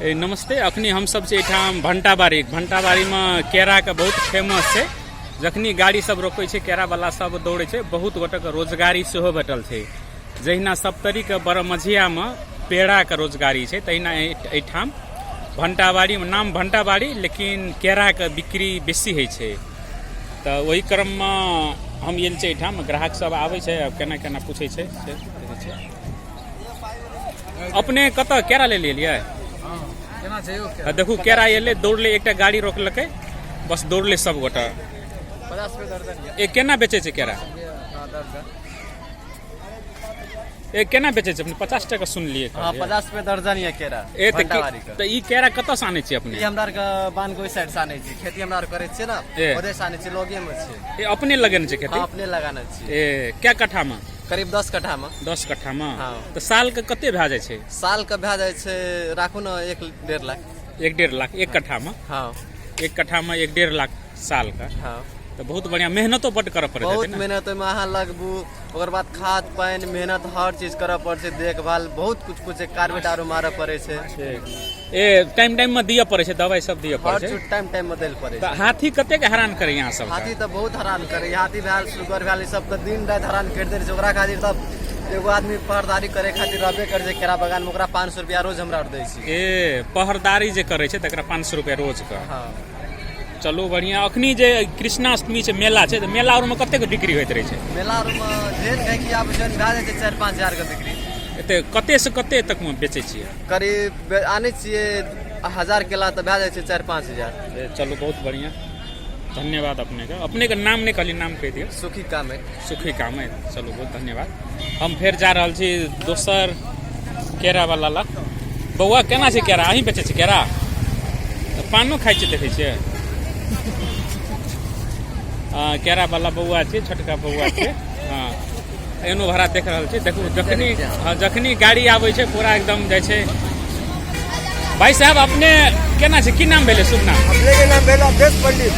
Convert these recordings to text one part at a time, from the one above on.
नमस्ते। अखनी हमसब छी एहिठाम भंटाबाड़ी। भंटाबाड़ीमे केराके बहुत फेमस छै। जखनी गाड़ी सब रोकै छै केरावला सब दौड़ै छै। बहुत गोटेके रोजगारी सेहो भेटल छै। जहिना सप्तरीके बरमझियामे पेड़ाके रोजगारी छै तहिना एहिठाम भंटाबाड़ीमे नाम भंटाबाड़ी लेकिन केराके बिक्री बेसी होइ छै। तऽ ओहि क्रममे हम आयल छी एहिठाम, ग्राहक सब आबै छै आब केना केना पूछै छै से देखै छियै। अपने कतऽ केरा ले लेलियै? आ देखू केरा एलै दौड़लै, एकटा गाड़ी रोकलकै, बस दौड़लै सब गोटा। ए केना बेचै छै केरा? ए केना बेचै छै अपने? 50 टका सुनलियै। हाँ, 50 रुपए दर्जन ये केरा। ए तऽ भंटाबाड़ी के। तऽ ई केरा कतऽ से आनै छियै अपने? ई हमरा आरके बानगोई साइड से आनै छी। खेती हमरा आर करै छियै ने, ए। ओतै से आनै छियै, लगे मे छै। ए अपने लगेने छै खेती? हाँ, अपने लगाने छियै। ए कै कट्ठा मे? करीब 10 कट्ठा मे। 10 कट्ठा मे? हाँ। तऽ साल के कते भए जाइ छै? साल के भए जाइ छै राखू ने 1-1.5 लाख। 1-1.5 लाख एक कट्ठा मे? हाँ। एक कट्ठा मे 1-1.5 लाख साल के। हाँ। तऽ बहुत बढ़िया, मेहनतो बड्ड करऽ पड़ैत बहुत हेतै ने? मेहनत ओहिमे अहाँ लगबू, ओकर बाद खाद पानि मेहनत हर चीज करऽ पड़ै छै, देखभाल बहुत कुछ कुछ, कार्बेट आरो मारऽ पड़ै छै। ए टाइम टाइम मे दिअ पड़ै छै, दवाइ सब दिअ पड़ै हर छै। चीज टाइम टाइम मे दै लए पड़ै तऽ छै। हाथी कतेक हैरान करै अहाँ सबके? हाथी तऽ बहुत हैरान करै, हाथी भेल सुगर भेल, ई सब तऽ दिन राति हैरान करि दै छै। ओकरा खातिर तऽ एगो आदमी पहरदारी करे खातिर रहबे करै छै केरा बगान मे, ओकरा 500 रुपया रोज हमरा आर दै छी। ए पहरदारी जे करै छै तकरा 500 रुपया रोज के? हाँ। चलू बढ़िया। अखनी जे कृष्णाष्टमी छै, मेला छै, तऽ मेला आरमे कतेक बिक्री होइत रहै छै? मेला आरमे जेहन गायकी आबै छै भए जाइ छै 4-5 हजार के बिक्री। एते कते से कते तक मे बेचै छियै? करीब आनै छियै 1000 केला तऽ भए जाइ छै 4-5 हजार। ए, चलू बहुत बढ़िया, धन्यवाद अपनेके। अपनेके नाम नहि कहली, नाम कहि दियौ। सुखी कामत। सुखी कामत, चलू बहुत धन्यवाद। हम फेर जा रहल छी दोसर केरावला लग। बौआ केना छै केरा? अहीं बेचै छी केरा? तऽ पानो खाइ छियै देखै छियै। केरावला बौआ छै, छोटका बौआ छै। हँ एनो भाड़ा देख रहल छी। देखू जखनी, हँ जखनी गाड़ी आबै छै पूरा एकदम जाइ छै। भाई साहब अपने केना छै, की नाम भेलै शुभ नाम? अपने के नाम भेल अवधेश पंडित।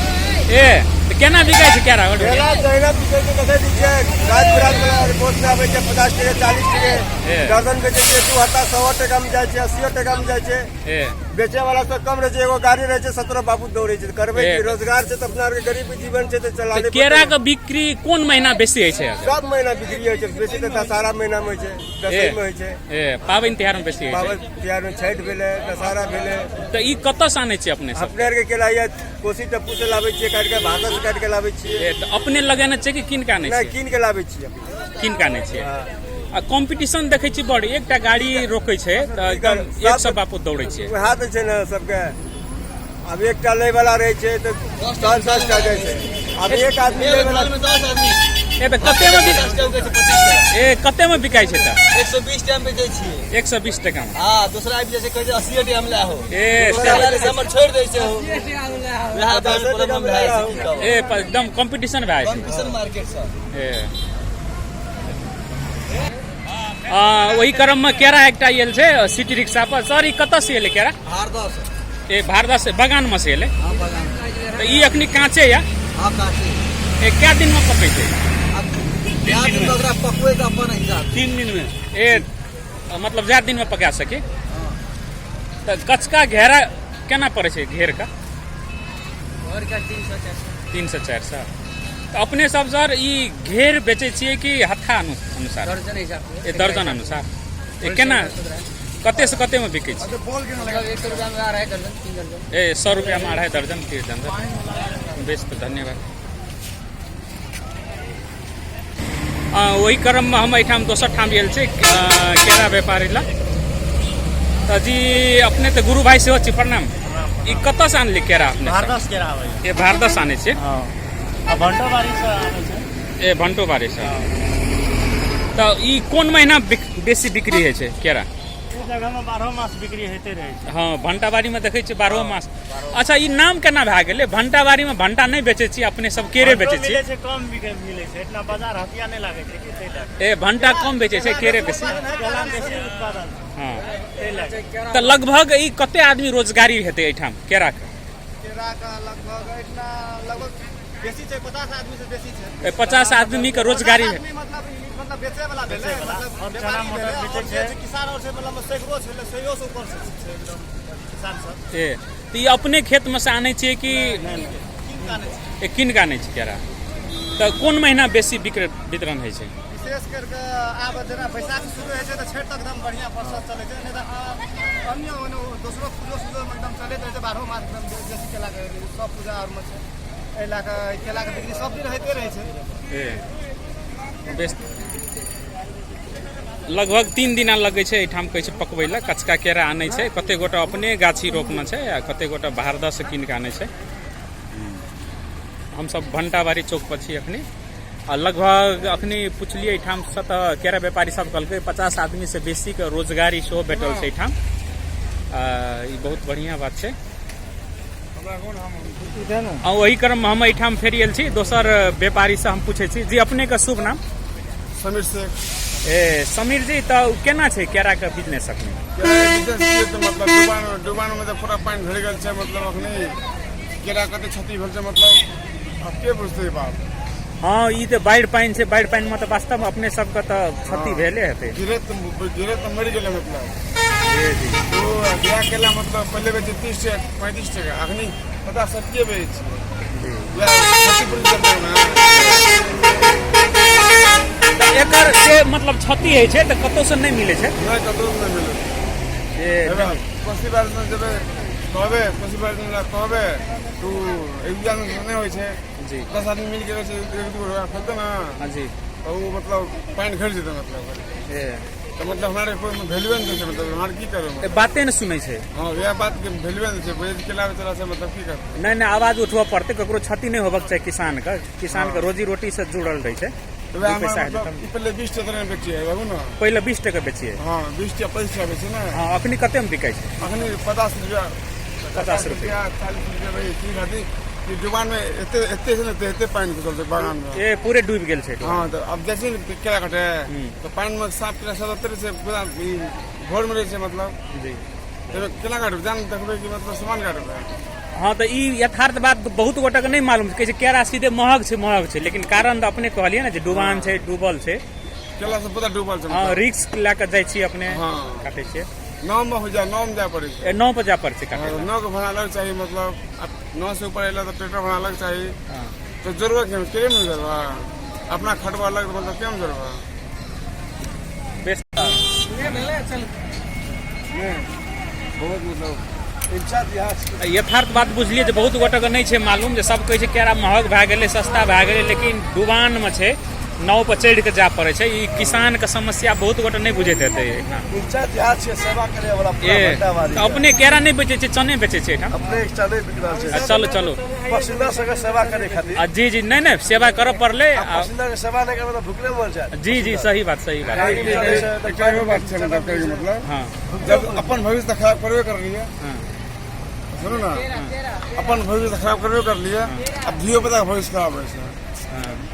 ए तऽ केना बिकाइ छै केरा? केला जहिना बिकै छै देखै छियै, रात बिरात वाला रिपोर्ट में आबै छै 50 टके 40 टके ए। दर्जन बेचै छै, 2 हत्ता 100 टका में जाइ छै, 80 टका में जाइ छै। ए बेचे वाला सब कम रहै छै, एगो गाड़ी रहै छै 17 बाबू दौड़ै छै। करबै ए। की, रोजगार छै तऽ अपना आरके गरीब जीवन छै तऽ चला तऽ केरा के बिक्री कोन महीना बेसी होइ छै? सब महीना बिक्री होइ छै, बेसी तऽ दशहरा महीना में होइ छै, दशहरी में होइ छै। ए पाबनि तिहार में बेसी होइ छै। पाबनि तिहार में छठि भेलै, दशहरा भेलै। तऽ ई कतऽ से आनै छियै अपने सब? अपने आरके केला यऽ कोसी टप्पू से लाबै छियै काटि के, भादो से काटि के लाबै छियै। ए तऽ अपने लगेने छियै कि कीन के आनै नहि छियै? कीन के लाबै छियै। कीन के आनै छियै। हँ। आ कॉम्पिटिशन देखै छी बड़, एकटा गाड़ी रोकै छै तऽ एकदम एक सौ बापू दौड़ै छै। वएह तऽ छै ने सबके, आब एकटा लै वाला रहै छै तऽ 10 10 टा जाइ छै, आब एक आदमी लै वाला। ए तऽ कते मे ए कते मे बिकाइ छै तऽ? 120 टाइम बेचै छियै। 120 टका मे? हाँ, दूसरा आबि जाइ छै कहै छै 80 टाइम लै हो। ए दूसरा वाला से हमर छोड़ि दै छै हो। वएह प्रॉब्लम भए जाइ छै, की कहब। ए एकदम कॉम्पिटिशन भए जाइ छै। Competition market sir. ए ओहि क्रममे केरा एकटा आयल छै सिटी रिक्शा पर। सर ई कतऽ से एलै केरा? ए भारदा से, बगानमे से एलै। तऽ ई अखनी काँचे या? ए कै दिनमे पकै छै? 3 दिन में। ए मतलब ज्यादा दिनमे पका सकी। तऽ कचका घेरा केना पड़ै छै घेर का? 300 400। तऽ अपने सब सर ई घेर बेचै छियै कि हत्था अनुसार? दर्जन हिसाब से। ए दर्जन अनुसार। ए केना कते से कते में बिकै छै? मतलब 100 रुपया में 2.5 दर्जन 3 दर्जन। ए 100 रुपया में 2.5 दर्जन 3 दर्जन। बेस तऽ धन्यवाद। ओहि क्रममे हम एहिठाम दोसर ठाम गेल छी केरा व्यापारी लग। तऽ जी अपने तऽ गुरु भाई सेहो छी, प्रणाम। ई कतऽसँ आनली केरा अपने? भारदस केरा आबै। ए भारदस आनै छियै? हँ, आ भंटोबारी से आबै छै। ए भंटोबारी से। तऽ ई कोन महीना बेसी बिक्री होइ छै केरा? ओ जगह में 12 मास बिक्री होइते रहै छै। हँ, भंटाबारीमे देखै छियै 12 मास। अच्छा ई नाम केना भए गेलै भंटाबारीमे? भंटा नहि बेचै छी अपने सब, केरे बेचै छी? मिलै छै, कम मिलै छै, इतना बाजार हथिया नहि लागै छै कि ताहि लए। ए भंटा कम बेचै छै, केरे बेसी। केला बेसी उत्पादन। हँ ताहि लए। तऽ लगभग ई कते आदमी रोजगारी हेतै एहिठाम केराके? केराके लगभग एहिठिना लगभग बेसी छै, 50 आदमी से बेसी छै। ए 50 आदमीके रोजगारी आदमी मतलब मतलब बेचे वाला भेलै, बेचैवला। मतलब और व्यापारी चना मटर भेलै, बेचै और जे छै। छै किसान और छै, मतलब सैकड़ो छै, सैयो से ऊपर छै एकदम किसान सब। ए तऽ ई अपने खेतमे से आनै छियै कि कीन कऽ आनै छै। ए, कीन कऽ आनै छै केरा? तऽ कोन महीना बेसी विक्रय वितरण होइ छै? विशेष करके आब जेना बैसाख शुरू होइ छै तऽ छठि तक एकदम बढ़िआँ प्रसाद चलै छै, नहि तऽ अन्य ओहिनो दोसरो पूजो सूजोमे एकदम चलैत रहै छै, बारहो मास एकदम बेसी केलाके सब पूजा आरमे छै। एहि लए कऽ केलाके बिक्री सब दिन होइते रहै छै। ए बेस लगभग 3 दिना लगै छै एहिठाम कहै छै पकबै लए। कचका केरा आनै छै, कते गोटा अपने गाछी रोपने छै आ कते गोटा भारदहसँ कीन कऽ आनै छै। हमसब भंटाबाड़ी चौक पर छी अखनी आ लगभग अखनी पुछलियै एहिठामसँ तऽ केरा व्यापारी सब कहलकै 50 आदमीसँ बेसीके रोजगारी सेहो भेटल छै एहिठाम। ई बहुत बढ़िआँ बात छै। आ ओही क्रममे हम एहिठाम फेर आयल छी, दोसर व्यापारीसँ हम पूछै छी। जी, अपनेके शुभ नाम? समीर शेख। ए समीर जी, तऽ केना छै केराके बिजनेस अखनी? केराके बिजनेस छियै तऽ मतलब डुबानमे तऽ पूरा पानि भरि गेल छै, मतलब अखनी केरा कते क्षति भेल छै, मतलब आब के बुझतै ई बात। हँ, ई तऽ बाढ़ि पानि छै, बाढ़ि पानिमे तऽ वास्तवमे अपने सबके तऽ क्षति भेले हेतै। गिरे तऽ मरि गेलै मतलब। जी जी। ओ बिया केला मतलब पहिले बेचै 30 टका 35 टका, अखनी 50 के बेचै छियै। वएह क्षतिपूर्ति करतै ने। तऽ एकर जे मतलब क्षति होइ छै तऽ कतहुसँ नहि मिलै छै? नहि, कतहु नहि मिलै। जे कोसी बाजमे जेबै कहबै, कोसी बाजमे कहबै तऽ एक दू आदमी नहि होइ छै। जी। 10 आदमी मिलके रहै छै, एक दू गोटा खोलतै ने। हाँ जी। तऽ ओ मतलब पानि घटि जेतै मतलब। ए तऽ मतलब हमरा कोइ वैल्यूए नहि दै छै, मतलब हमरा की करबै? ए, बाते नहि सुनै छै। हँ, वएह बातके वैल्यूए नहि छै, बुझै केला बेचारा छै, मतलब की करतै? नहि नहि, आवाज उठबऽ पड़तै, ककरो क्षति नहि होबक चाही। किसानके किसानके रोजी रोटीसँ जुड़ल रहै छै। तऽ वएह दू पैसा हमरा हेतै मतलब तब। ई पहिले 20 टका नहि बेचियै बाबू ने। पहिले 20 टका बेचियै? हँ, 20 टका 25 टका बेचियै ने। हँ, अखनी कतेमे बिकै छै? अखनी 50 रुपया। 50 रुपया। 40 रुपया बेचै छी खातिर कि डुबानमे एते एते छै ने, एते पानि घुसल छै बागानमे। ए पूरे डूबि गेल छै? हँ, तऽ आब जाइ छियै ने केरा काटे तऽ पानिमे साँप केरा सब ओते रहै छै, पूरा ई भोरमे रहै छै मतलब। जी। ताहिमे केना काटबै? जान देखबै कि मतलब सामान काटबै। हँ, तऽ ई यथार्थ बात बहुत गोटाके नहि मालूम छै, कहै छै केरा सीधे महग छै, महग छै, लेकिन कारण तऽ अपने कहलियै ने जे डुबान छै, डूबल छै। केला सब पूरा डूबल छै। हँ, मतलब। रिस्क लए कऽ जाइ छी अपने? हँ। काटै छियै। 9 मे हो जाए, 9 मे जाय पड़ै छै। ए 9 पर जाय पड़ै छै काटै लए? 9 के भाड़ा अलग चाही, मतलब आब 9 से ऊपर अयला तऽ ट्रैक्टर भाड़ा अलग चाही। हँ। तऽ जोड़बै केना? केरे ने जोड़बै? अपना खटबा अलग, मतलब केना जोड़बै? बेस। बहुत मतलब यथार्थ बात बुझलियै जे बहुत गोटेके नहि छै मालूम, जे सब कहै छै केरा महग भए गेलै, सस्ता भए गेलै, लेकिन डुबानमे छै, नाव पर चढ़ि कऽ जाय पड़ै छै। ई किसानके समस्या बहुत गोटे नहि बुझैत हेतै एहिठाम। छियै सेवा करे वाला पूरा ए भंटाबाड़ी। तऽ अपने केरा नहि बेचै छै, चने बेचै छै एहिठाम? अपने चने बिक रहल छै। आ चलू चलू। पसिंदर सबके सेवा करे खातिर। आ जी जी, नहि नहि, सेवा करऽ पड़लै। आ पसिंदर के सेवा नहि करबै तऽ भुखले मर जायत। जी जी, सही बात, सही बात। एकटा इहो बात छै, मतलब कहैके मतलब हँ। जब अपन भविष्य तऽ खराब करबे करलियै। हँ। सुनू ने, अपन भविष्य तऽ खराब करबे करलियै, आब धियो पुताके भविष्य खराब होइ छै। हँ।